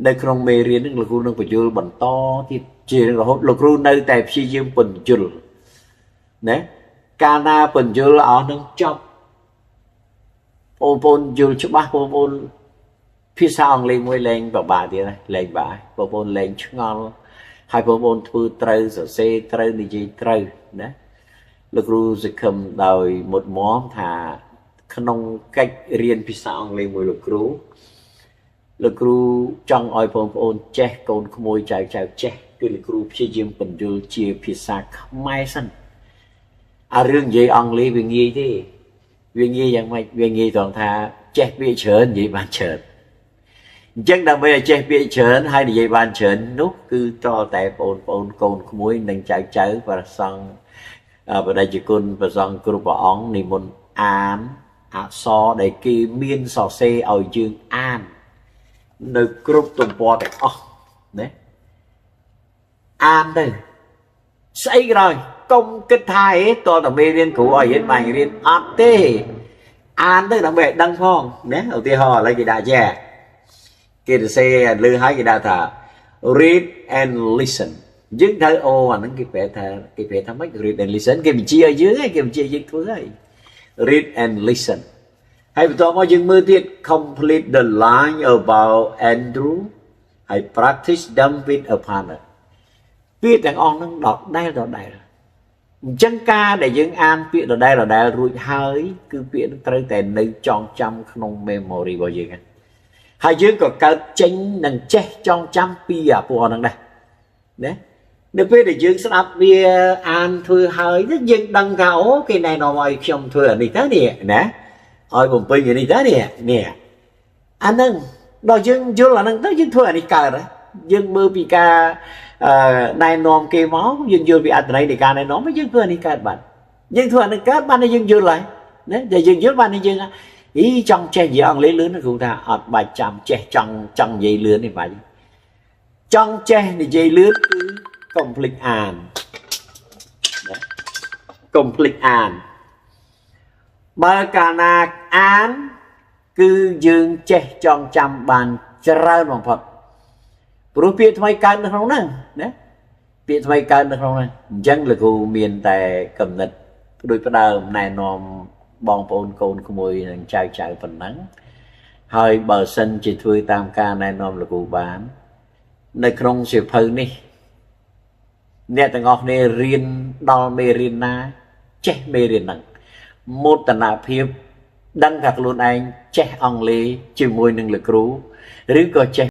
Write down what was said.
នៅក្នុងមេរៀននឹងលោកគ្រូនឹងពន្យល់បន្តទៀតជារហូតលោកគ្រូនៅតែព្យាយាមពន្យល់ណាកាលណាពន្យល់អស់នឹងចប់បងប្អូនយល់ច្បាស់បងប្អូនភាសាអង់គ្លេសមួយលែងពិបាកទៀតណាលែងបាក់បងប្អូនលែងឆ្ងល់ហើយបងប្អូនធ្វើត្រូវសរសេរត្រូវនិយាយត្រូវណាលោកគ្រូសង្ឃឹមដោយមុតមមថាក្នុងកិច្ចរៀនភាសាអង់គ្លេសមួយលោកគ្រូលោកគ្រូចង់ឲ្យបងប្អូនចេះកូនក្មួយចៅចៅចេះគឺលោកគ្រូព្យាយាមពន្យល់ជាភាសាខ្មែរសិនអារឿងនិយាយអង់គ្លេសវាងាយទេវាងាយយ៉ាងម៉េចវាងាយត្រង់ថាចេះពាក្យច្រើននិយាយបានច្រើនអញ្ចឹងដើម្បីឲ្យចេះពាក្យច្រើនហើយនិយាយបានច្រើននោះគឺតតែបងប្អូនកូនក្មួយនិងចៅចៅប្រសង់បដិជគុណប្រសង់គ្រប់ព្រះអង្គនិមន្តអានអក្សរដែលគេមានសរសេរឲ្យយើងអាននៅគ្រប់ទំព័រទាំងអស់ណាអានទៅស្អីក៏ដោយកុំគិតថាអេតតែមេរៀនគ្រូឲ្យរៀនបាញ់រៀនអត់ទេអានទៅដើម្បីឲ្យដឹងផងណាឧទាហរណ៍ឥឡូវគេដាក់ចេះគេសរសេរលើឲ្យគេដាក់ថា read and listen យើងត្រូវអូអាហ្នឹងគេប្រែថាគេប្រែថាម៉េច read and listen គេបញ្ជាឲ្យយើងឯងគេបញ្ជាយើងធ្វើហើយ read and listen ហើយបន្ទាប់មកយើងមើលទៀត complete the line about Andrew ហើយ practice them with a partner ពាក្យទាំងអស់ហ្នឹងដដែលដដែលអញ្ចឹងការដែលយើងអានពាក្យដដែលដដែលរួចហើយគឺពាក្យនឹងត្រូវតែនៅចងចាំក្នុង memory របស់យើងហើយយើងក៏កើតចេញនឹងចេះចងចាំពីអាពួកហ្នឹងដែរណានៅពេលដែលយើងស្ដាប់វាអានធ្វើហើយយើងដឹងថាអូគេណែនាំឲ្យខ្ញុំធ្វើអានេះទៅនេះណាឲ្យបំពេញអានេះទៅនេះនេះអាហ្នឹងដល់យើងយល់អាហ្នឹងទៅយើងធ្វើអានេះកើតយើងមើលពីការណែនាំគេមកយើងយល់ពីអត្ថន័យនៃការណែនាំយើងធ្វើអានេះកើតបានយើងធ្វើអានេះកើតបានយើងយល់ហើយណាតែយើងយល់បានយើងអីចង់ចេះនិយាយអង់គ្លេសលឿនគ្រូថាអត់បាច់ចាំចេះចង់ចង់និយាយលឿនទេបាច់ចង់ចេះនិយាយលឿនគឺកុំភ្លេចអានណាកុំភ្លេចអានបើកាលណាអានគឺយើងចេះចងចាំបានច្រើនបំផុតព្រោះពាក្យថ្មីកើតនៅក្នុងហ្នឹងណាពាក្យថ្មីកើតនៅក្នុងហ្នឹងអញ្ចឹងលោកគ្រូមានតែកំណត់ដូចផ្ដើមណែនាំបងប្អូនកូនក្មួយនិងចៅចៅប៉ុណ្ណឹងហើយបើសិនជាធ្វើតាមការណែនាំលោកគ្រូបាននៅក្នុងសៀវភៅនេះអ្នកទាំងអស់គ្នារៀនដល់មេរៀនណាចេះមេរៀនហ្នឹងមោទនភាពដឹងថាខ្លួនឯងចេះអង់គ្លេសជាមួយនឹងលោកគ្រូឬក៏ចេះ